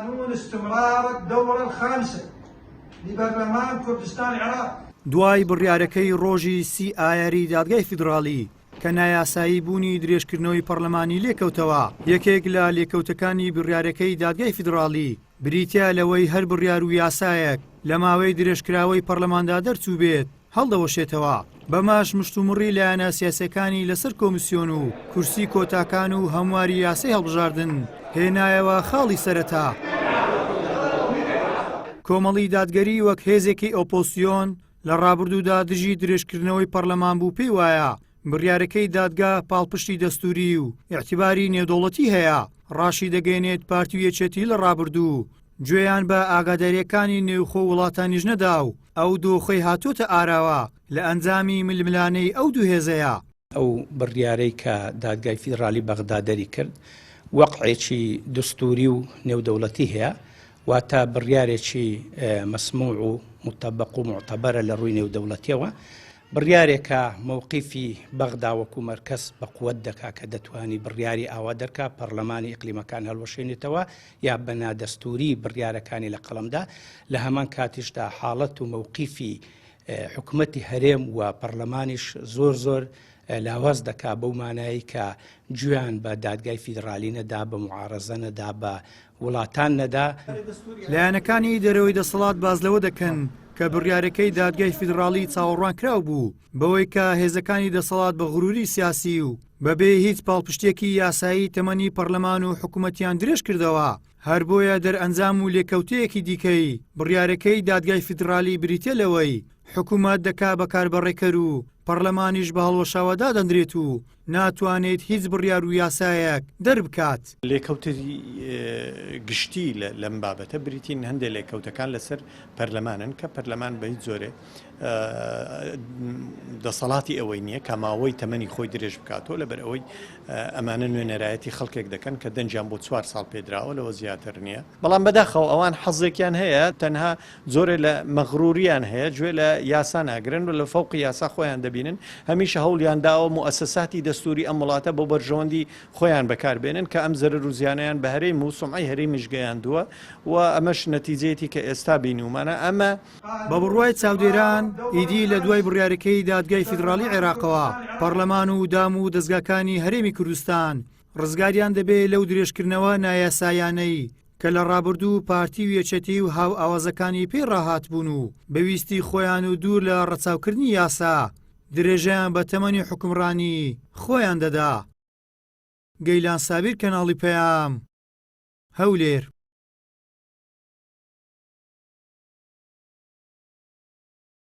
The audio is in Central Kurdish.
قانون استمرار الدورە الخامسە لبرلمان کوردستان عراق. دوای بڕیارەکەی ڕۆژی سی ئایاری دادگای فیدڕاڵی کە نایاسایی بوونی درێژکردنەوەی پەڕلەمانی لێکەوتەوە، یەکێک لە لێکەوتەکانی بڕیارەکەی دادگای فیدڕاڵی بریتیە لەوەی هەر بڕیار و یاسایەک لە ماوەی درێژکراوەی پەڕلەماندا دەرچووبێت هەڵدەوەشێتەوە، بەمەش مشتومڕی لایەنە سیاسیەکانی لەسەر کۆمیسیۆن و کورسی کۆتاکان و هەمواری یاسای هەڵبژاردن هێنایەوە خاڵی سەرەتا. کۆمەڵی دادگەری وەک هێزێکی ئۆپۆزسیۆن لە ڕابردوودا دژی درێژکردنەوەی پەڕلەمان بوو پێی وایە بڕیارەکەی دادگا پاڵپشتی دەستوری و ئیعتیباری نێودەوڵەتی هەیە، ڕاشیدەگەیەنێت پارتی و یەکێتی لە ڕابردوو گوێیان بە ئاگادارییەکانی نێوخۆ وڵاتانیش نەدا و ئەو دۆخەی هاتۆتە ئاراوە لە ئەنجامی ململانێی ئەو دوو هێزەیە. ئەو بڕیارەی کە دادگای فیدراڵی بەغدا دەریکرد وەقعێکی دستوری و نێودەوڵەتی هەیە، واتە بڕیارێکی مەسموع و موتەبەق و موعتەبەرە لە ڕووی نێودەوڵەتیەوە، بڕیارێکە مەوقیفی بەغدا وەکو مەرکەز بە قوت دەکا کە دەتوانی بڕیاری ئاوا دەرکا پەڕلەمانی ئیقلیمەکان هەڵوەشێنێتەوە یا بە نادەستوری بڕیارەکانی لە قەڵەمدا، لە هەمان کاتیشدا حاڵەت و مەوقیفی حکومەتی هەرێم و پەڕلەمانیش زۆر زۆر لاواز دەکا بەو مانایەی کە گوێیان بە دادگای فیدڕالی نەدا، بە موعارەزە نەدا، بە وڵاتان نەدا. لایەنەکانی دەرەوەی دەسەڵات باس لەوە دەکەن کە بڕیارەکەی دادگای فیدڕاڵی چاوەڕوانکراو بوو بەوەی کە هێزەکانی دەسەڵات بە غروری سیاسی و بەبێ هیچ پاڵپشتیەکی یاسایی تەمەنی پەڕلەمان و حکومەتیان درێژکردەوە، هەر بۆیە دەرئەنجام و لێکەوتەیەکی دیکەی بڕیارەکەی دادگای فیدڕالی بریتیە لەوەی حکومەت دەکا بە کاربەڕێکەر و پەڕلەمانیش بە هەڵوەشاوە دادەنرێت و ناتوانێت هیچ بڕیار و یاسایەک دەربکات. لێکەوتەی گشتی لەم بابەتە بریتین هەندێک لێکەوتەکان لەسەر پەرلەمانن کە پەرلەمان بە هیچ جۆرێ دەسەڵاتی ئەوەی نییە کە ماوەی تەمەنی خۆی درێژ بکاتەوە لەبەر ئەوەی ئەمانە نوێنەرایەتی خەڵکێک دەکەن کە دەنگیان بۆ چوار ساڵ پێدراوە لەوە زیاتر نییە بەڵام بەداخەوە ئەوان حەزێکیان هەیە تەنها جۆرێ لە مەغروریان هەیە گوێ لە یاسا ناگرن و لە فەوقی یاسا خۆیان دەبینن هەمیشە هەوڵیان داوە موئەسەساتی دەستوری ئەم وڵاتە بۆ بەرژەوەندی خۆیان بەکار بێنن کە ئەم زەرەر و زیانەیان بە هەرێم و سومعەی هەرێمیش گەیاندووە و ئەمەش نەتیجەیەتی کە ئێستا بینیومانە ئەمە بە بڕوای چاودێران، ئیدی لە دوای بڕیارەکەی دادگای فیدڕاڵی عێراقەوە، پەڕلەمان و دام و دەزگاکانی هەرێمی کوردستان ڕزگاریان دەبێ لەو درێژکردنەوە نایاسایانەی کە لە ڕابردوو پارتی و یەکێتی و هاوئاوازەکانی پێی ڕاهاتبوون و بە ویستی خۆیان و دوور لە ڕەچاوکردنی یاسا درێژەیان بە تەمەنی حوکمڕانی خۆیان دەدا. گەیلان سابیر کەناڵی پەیام، هەولێر.